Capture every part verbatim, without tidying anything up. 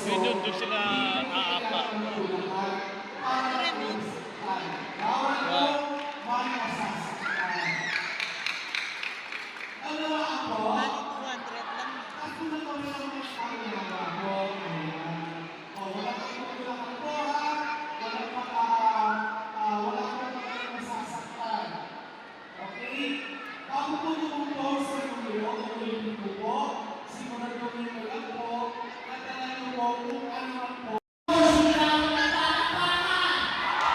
Yun, yun, doon sila aapa. Wow. Bali, two hundred lang. Okay? Bago po lumubog sa Rio Olímpico po, siguraduhin niyo lang po na dala niyo po kung ano man po. Musikal na palakpakan!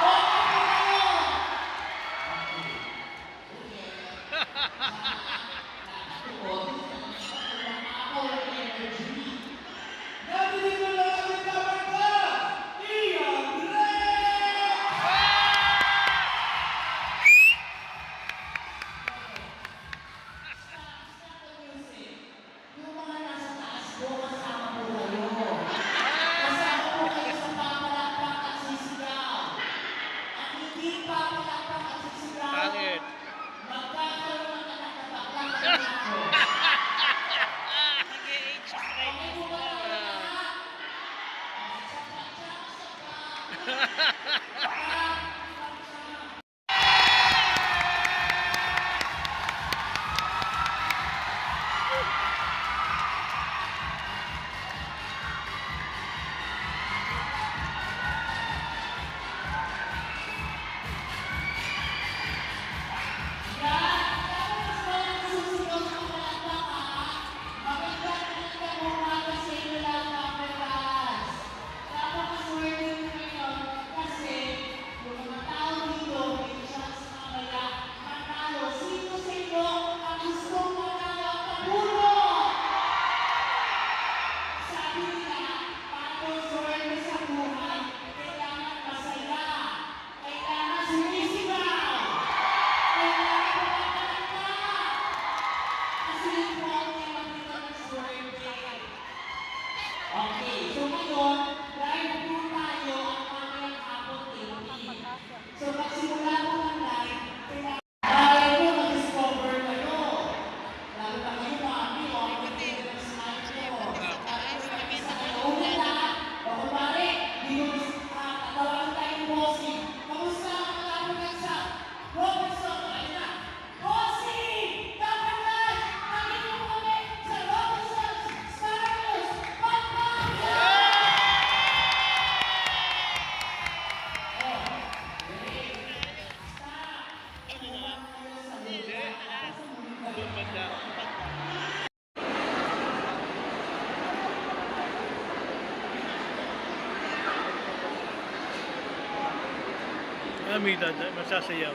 Okay po kayo! Okay. Dapat po, dapat po, energy. Nandito na ang Governor Ian Reyes! Yung mga nasa taas po, kasama po kayo. Kasama po kayo sa papalakpak at sisigaw. Ang hindi papalakpak at sisigaw, pangit. Magkakaroon ng anak na bakla, kayo na ako. Nag-e-age strike. Okay po ba tayo lahat? Isa pa, isa pa. Napakaswerte po ngayon kasi yung mga tao dito may chance mamaya manalo. Sino sa inyo ang gustong manalo at mabunot? Sabi nila, para daw swerte sa buhay, kailangan masaya, kailangan sumisigaw, kailangan pumapalakpak. Kasi yun po ang pinakita ng swerte. Okay, so ngayon, live po tayo ang mamayang hapon, eighteen. So, pagsimula po ng live, kailangan, malay nyo, ma-discover kayo. Lalo na kayo, mami, o, ang ganda ng smile nyo. Tapos, mag-isa kayo. Una na, o, kunwari, di mo, ah, tawagan tayo ni Bossing. Kamusta ang mga Robertson? Robertson, ayun na. Bossing! Dapat na! Nandito po kami sa Robinson's Star News, Pampanga! Oh, great. Stop! Kumuha kayo sa lupa. Doon banda. Ah, may dada-, masasayaw.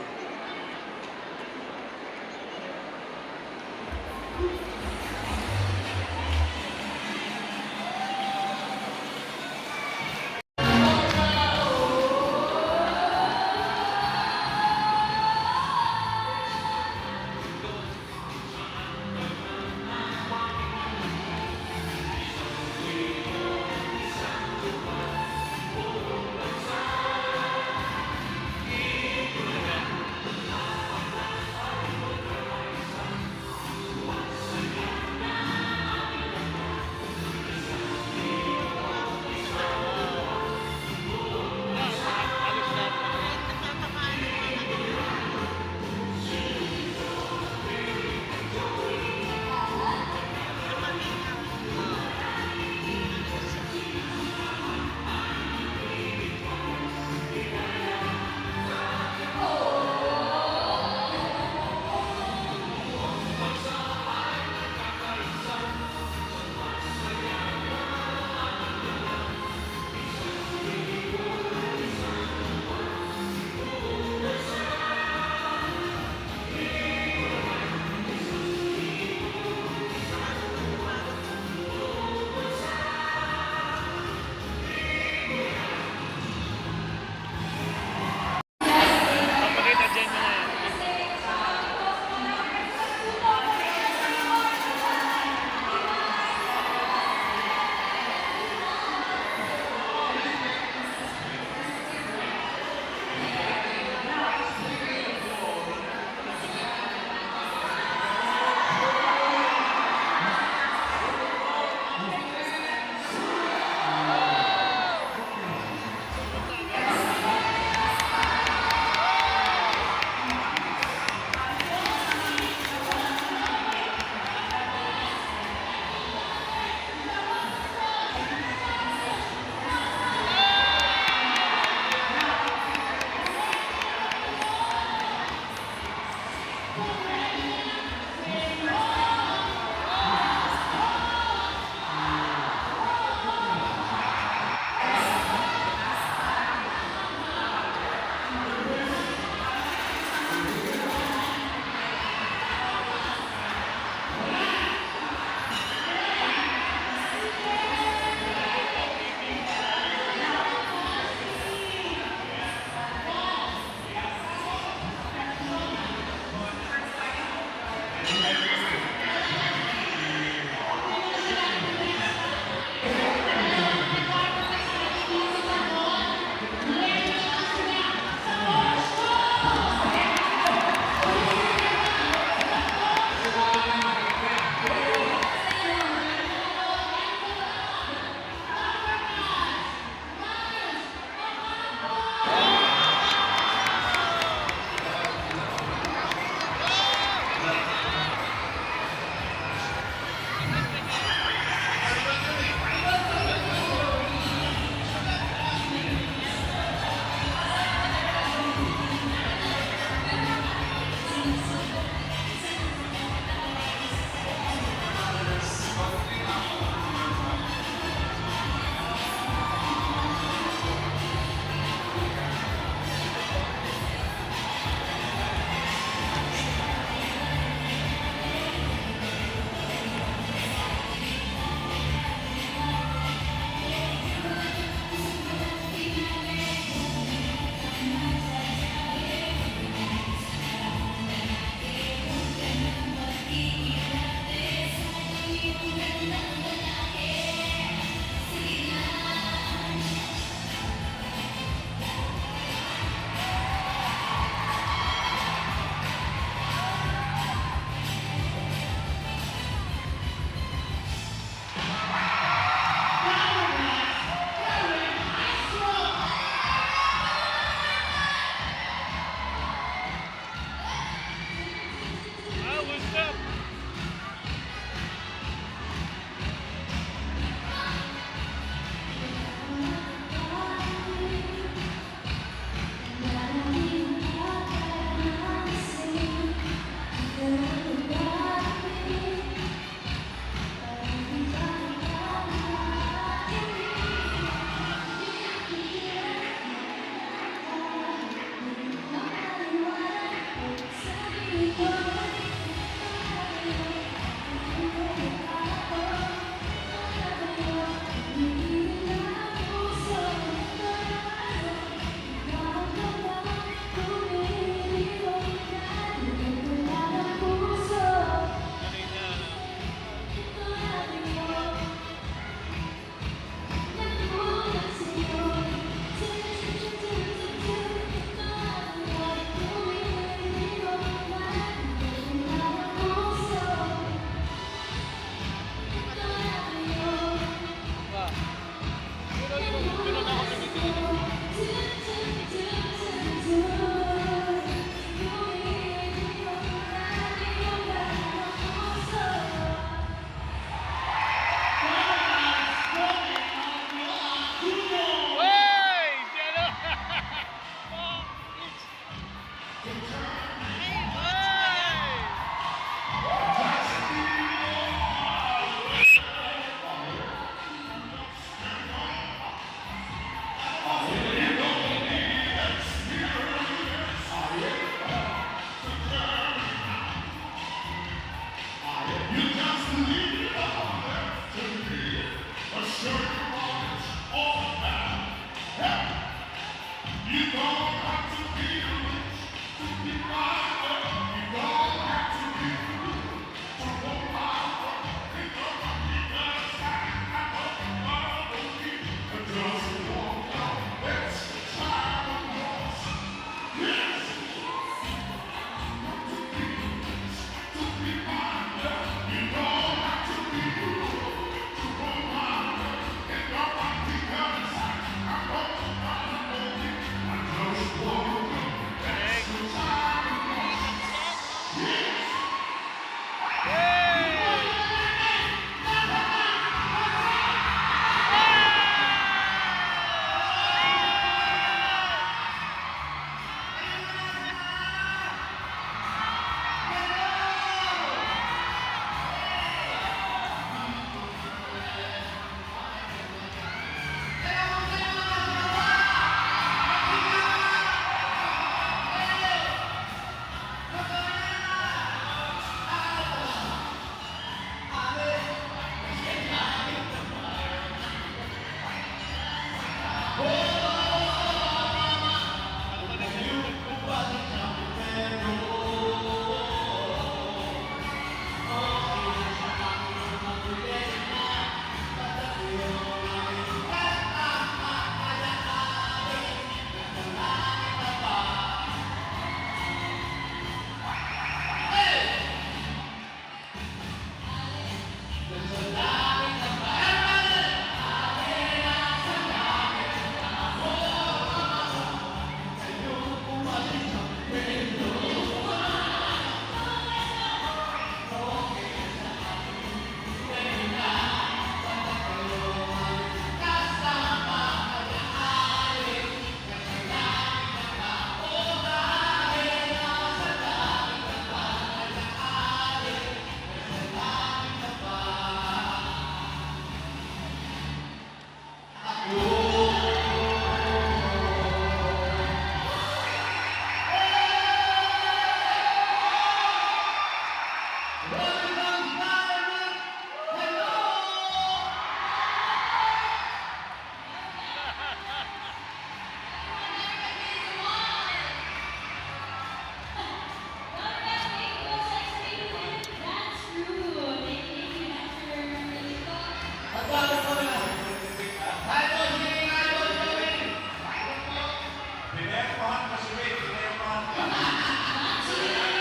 F one pa si Rick, F one.